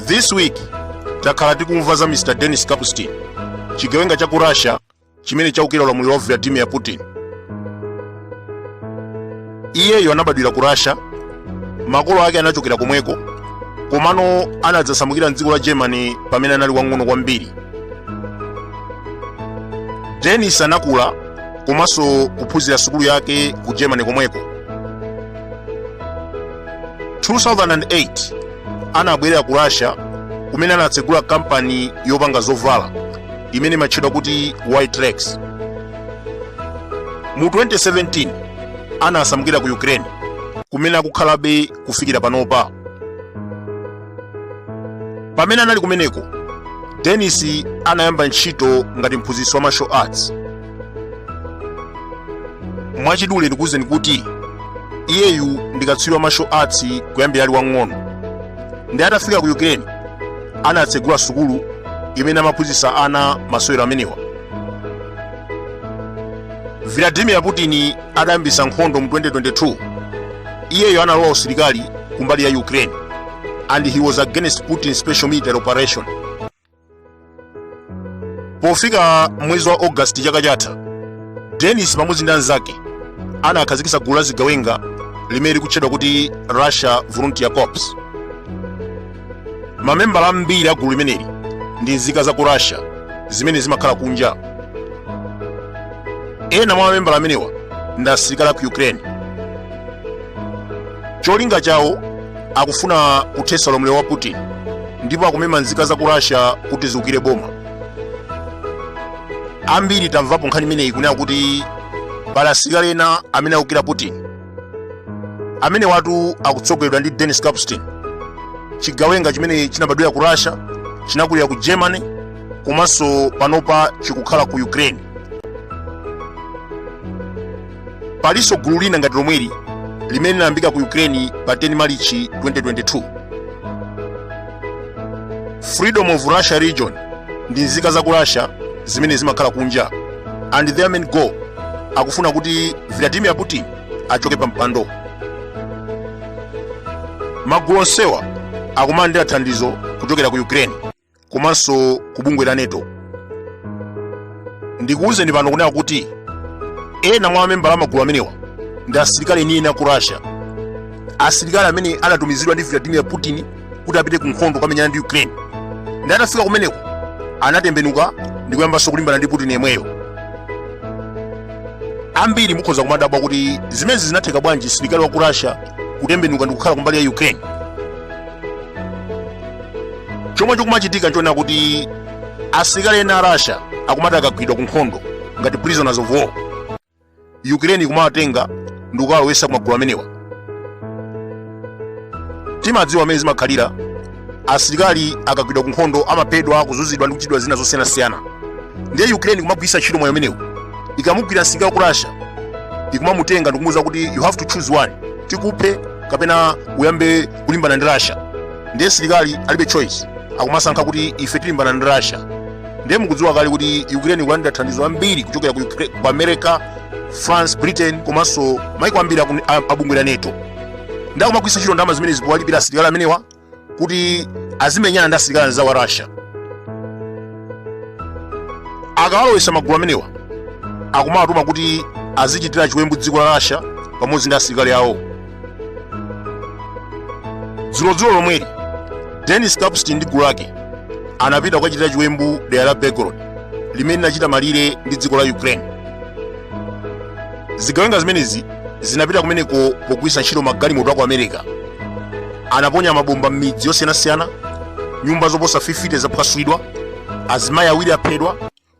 This week takhala tikumva za Mr Denis Kapustin, chigawenga cha ku Russia chimene chaukira ulamuliro wa Vladimir Putin. Iyeyo anabadwira ku Russia, makolo ake anachokera komweko, komano anadzasamukira mdziko la Germany pamene anali wang'ono kwambiri. Denis anakula komanso kuphunzira sukulu yake ku Germany komweko. 2008 anabwerera ku Russia kumene anatsegula kampani yopanga zovala imene imatchedwa kuti White Rex. Mu 2017 anasamukira ku Ukraine kumene akukhalabe kufikira panopa. Pamene anali kumeneko, Denis anayamba ntchito ngati mphunzitsi wa martial arts. Mwachidule ndikuwuzeni kuti iyeyu ndi katswiri wa martial arts kuyambira ali wang'ono. Ndi atafika ku Ukraine anatsegula sukulu imene amaphunzitsa ana masewero amenewa. Vladimir Putin atayambitsa nkhondo mu 2022, iyeyo analowa usilikali kumbali ya Ukraine and he was against Putin's special military operation. Pofika mwezi wa August chaka chatha, Denis pamodzi ndi anzake anakhazikitsa gulu la zigawenga limene likutchedwa kuti Russia Volunteer Corps. Mamembala ambiri a gulu limeneli ndi nzika za ku Russia zimene zimakhala kunja. Ena mwa mamembala amenewa ndi asilikali a ku Ukraine. Cholinga chawo akufuna kuthetsa ulamuliro wa Putin ndipo akumema nzika za ku Russia kuti ziukire boma. Ambiri tamvapo nkhani imeneyi kunena kuti pali asilikali ena amene akukira Putin. Amenewatu akutsogoleredwa ndi Denis Kapustin, chigawenga chimene chinabadwira ku Russia, chinakulira ku Germany komanso panopa chikukhala ku Ukraine. Palinso gulu lina ngati lomweli limene linayambika ku Ukraine pa 10 Marichi 2022. Freedom of Russia Legion ndi nzika za ku Russia zimene zimakhala kunja and their main goal akufuna kuti Vladimir Putin achoke pa mpando. Magulu onsewa akumalandira thandizo kuchokera ku Ukraine komanso ku bungwe la NATO. Ndikuwuzeni pano kunena kuti ena mwa mamembala amagulu amenewa ndi asilikali enieni a ku Russia, asilikali amene anatumizidwa ndi Vladimir Putin kuti apite ku nkhondo kukamenyana ndi Ukraine, ndi atafika kumeneko anatembenuka ndi kuyambanso kulimbana ndi Putin yemweyo. Ambiri mukhoza kumadabwa kuti zimenezi zinatheka bwanji msilikali wa ku Russia kutembenuka ndi kukhala kumbali ya Ukraine. Chomwe chikumachitika nchonena kuti asilikali ena a Russia akumati akagwidwa ku nkhondo ngati prisoners of war, Ukraine ikumawatenga ndi kukawalowetsa ku magulu amenewa. Timadziwa mmene zimakhalira, asilikali akagwidwa ku nkhondo amaphedwa, kuzunzidwa ndi kuchitidwa zina zosiyanasiyana. Ndiye Ukraine ikumagwiritsa ntchito mwayi umenewu, ikamugwira msilikali wa ku Russia ikumamutenga ndikumuwuza kuti you have to choose one, tikuphe kapena uyambe kulimbana ndi Russia. Ndiye msilikali alibe choice, akumasankha kuti ife tilimbana ndi Russia. Ndiye mukudziwa kale kuti Ukraine ikulandira thandizo ambiri kuchokera ku America, France, Britain komanso maiko ambiri a bungwe la NATO. Ndi akumagwiritsa ntchito ndalama zimenezi powalipira asilikali amenewa kuti azimenyana ndi asilikali anzawo a Russia. Akawalowetsa magulu amenewa akumawatuma kuti azichitira chiwembu dziko la Russia pamodzi ndi asilikali awo. Dzulodzulo lomweli Denis Kapustin ndi gulu lake anapita kukachitira chiwembu dera la Belgorod limene linachita malire ndi dziko la Ukraine. Zigawenga zimenezi zinapita kumeneko pogwiritsa ntchito magalimoto aku America. Anaponya mabomba m'midzi yosiyanasiyana, nyumba zoposa 50 zaphwasulidwa, azimayi awiri aphedwa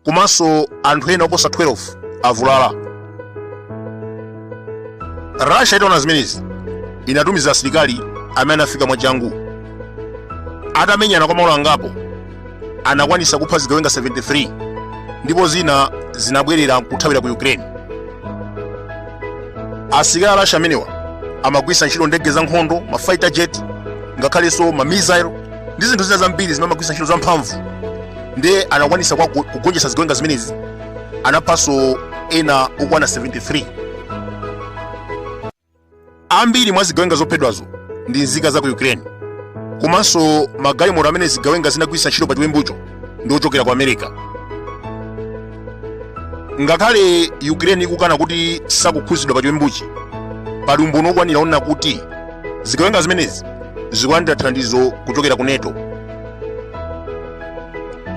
komanso anthu ena oposa 12 avulala. Russia itaona zimenezi inatumiza asilikali amene anafika mwachangu. Atamenyana kwa maola angapo anakwanisa kupha zigawenga 73 ndipo zina zinabwerera kuthawira ku Ukraine. Asilikali a Russia amenewa amagwiritsa ntchito ndege za nkhondo, ma fighter jet, ngakhalenso ma missile ndi zinthu zina zambiri zimene amagwiritsa ntchito zamphamvu. Ndiye anakwanisa kugonjetsa zigawenga zimenezi, anaphanso ena okwana 73. Ambiri mwa zigawenga zophedwazo ndi nzika za ku Ukraine, komanso magalimoto amene zigawenga zinagwiritsa ntchito pa chiwembucho ndi ochokera ku America. Ngakhale Ukraine ikukana kuti sakukhuzidwa pa chiwembuchi, pali umboni wokwanira onena kuti zigawenga zimenezi zikulandira thandizo kuchokera ku NATO.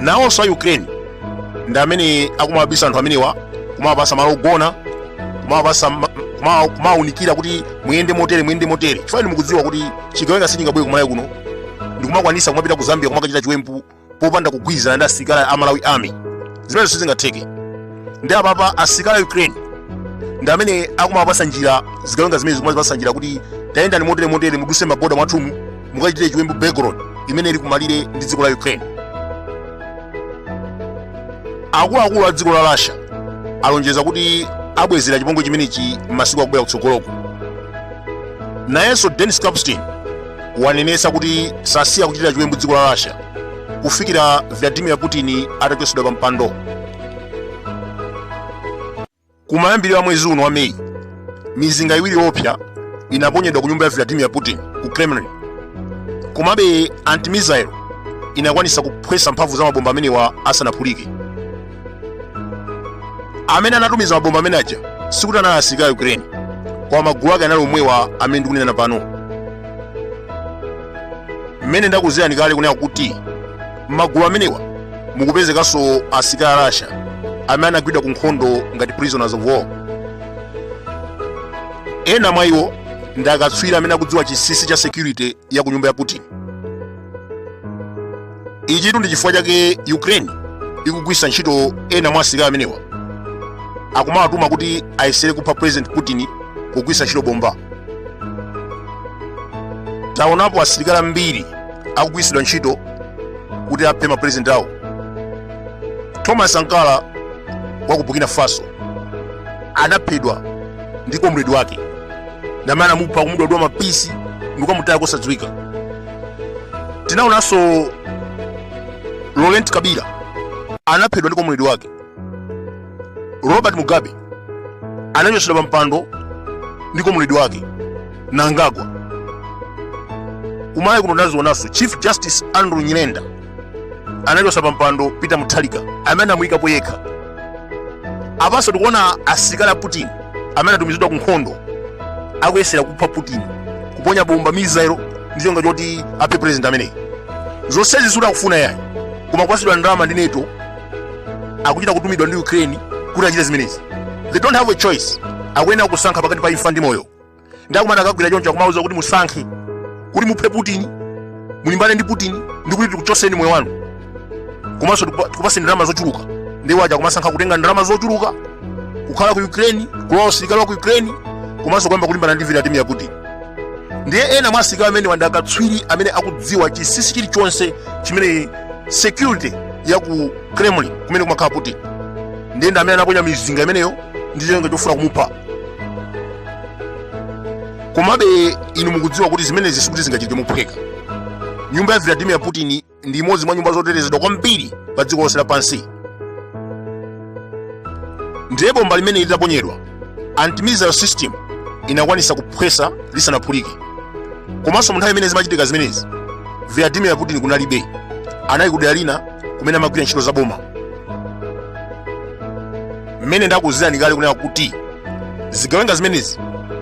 Nawonso a Ukraine ndi amene akumawabisa anthu amenewa, kumawapasa malo ogona, kumawaunikira kuti muyende motere, muyende motere, chifukwa inu mukudziwa kuti chigawenga sichingabwere kumalawi kuno ndikumakwanisa kumapita ku Zambia kumakachita chiwembu popanda kugwirizana ndi asilikali a Malawi Army. Zimenezo sizingatheke. Ndi apapa asilikali a Ukraine ndi amene akumawapasa njira zigawenga zimenezi, kumazipasa njira kuti tayendani motere motere, muduse maboda mwathumu, mukachitire chiwembu Belgorod imene ili kumalire ndi dziko la Ukraine. Akuluakulu a dziko la Russia alonjeza kuti abwezera chipongwe chimenechi m'masiku akubwera kutsogoloku. Nayenso Denis Kapustin wanenetsa kuti sasiya kuchitira chiwembu dziko la Russia kufikira Vladimir Putin atachotsedwa pa mpando. Kumayambiriro a mwezi uno wa Meyi, mizinga iwiri yoopsa inaponyedwa ku nyumba ya Vladimir Putin ku Kremlin. Komabe anti-missile inakwanisa kuphwesa mphamvu za mabomba amenewa asanaphulike. Amene anatumiza mabomba amene aja sikuti anali asilikali a Ukraine, koma magulu ake anali omwewa amene ndikunena pano. Mmene ndakuuzirani kale kunena kuti m'magulu amenewa mukupezekanso asilikali a Russia amene anagwidwa ku nkhondo ngati prisoners of war. Ena mwa iwo ndi akatswiri amene akudziwa chinsinsi cha security ya ku nyumba ya Putin. Ichitu ndi chifukwa chake Ukraine ikugwiritsa ntchito ena mwa asilikali amenewa, akumawatuma kuti ayesere kupha President Putin kugwiritsa ntchito bomba. Taonapo asilikali ambiri akugwiritsidwa ntchito kuti aphe mapresident awo. Thomas Sankara wa ku Burkina Faso anaphedwa ndi comrade wake, ndamene anamupha, kumudwadwa mapisi ndikukamutaya kosadziwika. Tinaonanso Laurent Kabila anaphedwa ndi comrade wake. Robert Mugabe anachotsedwa pa mpando ndi comrade wake Mnangagwa. Kumalawi kuno tinazionanso Chief Justice Andrew Nyirenda anachotsa pa mpando Peter Mutharika amene anamuyikapo yekha. Apanso tikuona asilikali a Putin amene atumizidwa ku nkhondo akuyesera kupha Putin, kuponya bomba, missile, ndi cholinga choti aphe president ameneyi. Zonsezi sikuti akufuna yayi, koma kupatsidwa ndalama ndi NATO, akuchita kutumidwa ndi Ukraine kuti achite zimenezi. They don't have a choice, akuyenera kusankha pakati pa imfa ndi moyo. Ndi akumati akagwira choncho, akumauza kuti musankhe kuti muphe Putin, mulimbane ndi Putin, ndi kuti tikuchoseni moyo wanu, komanso tikupaseni ndalama zochuluka. Ndi waja akumasankha kutenga ndalama zochuluka, kukhala ku Ukraine, kulowa usilikali wa ku Ukraine, komanso kuyamba kulimbana ndi Vladimir Putin. Ndiye ena mwa asilikali amenewa ndi akatswiri amene akudziwa chinsinsi chilichonse chimene security ya ku Kremlin kumene kumakhala Putin. Ndiye ndi amene anaponya mizinga imeneyo ndi cholinga chofuna kumupha. Komabe inu mukudziwa kuti zimenezi sikuti zingachitike mophweka. Nyumba ya Vladimir Putin ndi imodzi mwa nyumba zotetezedwa kwambiri pa dziko lonse lapansi. Ndiye bomba limene litaponyedwa, anti-missile system inakwanisa kuphwesa lisanaphulike. Komanso mu nthawi imene zimachitika zimenezi, Vladimir Putin kunalibe, anali kudera lina kumene amagwira ntchito za boma. Mmene ndakuuzirani kale kunena kuti zigawenga zimenezi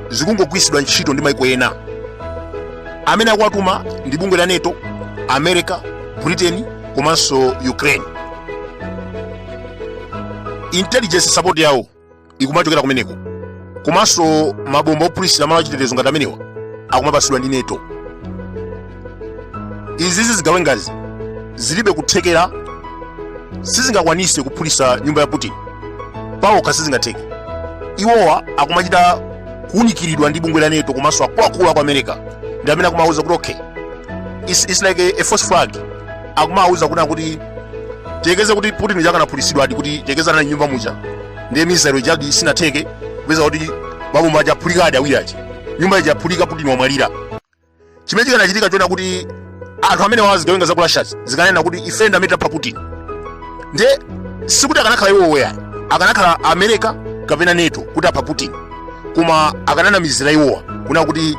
zikungogwiritsidwa ntchito ndi maiko ena. Amene akuwatuma ndi bungwe la NATO, America, Britain komanso Ukraine. Intelligence support yawo ikumachokera kumeneko, komanso mabomba ophulisira malo achitetezo ngati amenewa akumapatsidwa ndi NATO. Izizi zigawengazi zilibe kuthekera, sizingakwanise kuphulisa nyumba ya Putin pawokha, sizingatheke. Iwowa akumachita kuwunikiridwa ndi bungwe la NATO komanso akuluakulu aku America ndi amene akumawuza kuti okay, it's like a false flag. Akumawuza kunena kuti tiyekeze kuti Putin uja akanaphulisidwadi, kuti tiyekeze anali nyumba muja, ndiye missile ijadi sinatheke kupeza kuti Mabomba aja aphulikadi awiri aja, nyumba ija yaphulika, Putin wamwalira. Chimene chikanachitika chona kuti anthu amene wa zigawenga za ku Russia zikanena kuti ife ndi amene tapha Putin, ndiye sikuti akanakhala iwowo ayi, akanakhala America kapena NATO kuti apha Putin, koma akananamizira iwowa kuna kuti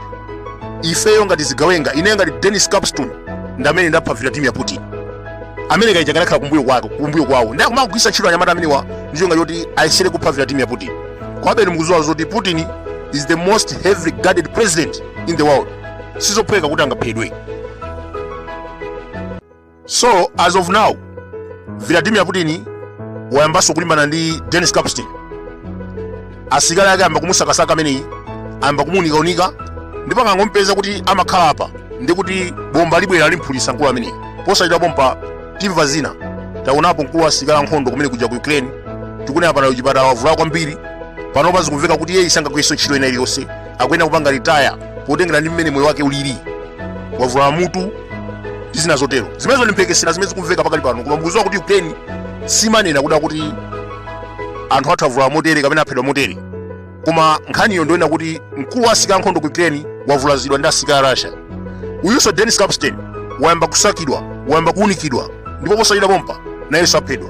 ifeyo ngati zigawenga, ineyo ngati Denis Kapustin ndi amene ndapha Vladimir Putin. America ija ikanakhala kumbuyo kwake, kumbuyo kwawo, ndiye akumagwiritsa ntchito anyamata amenewa ndi cholinga choti ayesere kupha Vladimir Putin. Komabe mukudziwa zoti Putin is the most heavily guarded president in the world, sizophweka kuti angaphedwe. So as of now Vladimir Putin wayambanso kulimbana ndi Denis Kapustin. Asilikali ake ayamba kumusakasaka ameneyi, ayamba kumuunikaunika, ndipo akangompeza kuti amakhala apa, ndi kuti bomba libwera limphulitsa mkulu ameneyi. Posachedwa pompa timva zina. Taonapo mkulu wa asilikali ankhondo kumene kuja ku Ukraine, tikunena pano kuchipatala, wavulala kwambiri. Panopa zikumveka kuti iye sangagwirenso ntchito ina iliyonse, akuyenera kupanga retire potengera ndi mmene moyo wake ulili, wavulala mutu ndi zina zotero. Zimenezo ndi mphekesera zimene zikumveka pakali pano, koma mukudziwa kuti Ukraine simanena kuda kuti anthu athu avulala motere kapena aphedwa motere. Koma nkhaniyo ndiyonena kuti mkulu wa asilikali ankhondo ku Ukraine wavulazidwa ndi asilikali a Russia. Uyunso Denis Kapustin wayamba kusakidwa, wayamba kuunikidwa, ndipo posachedwa pompa nayenso aphedwa.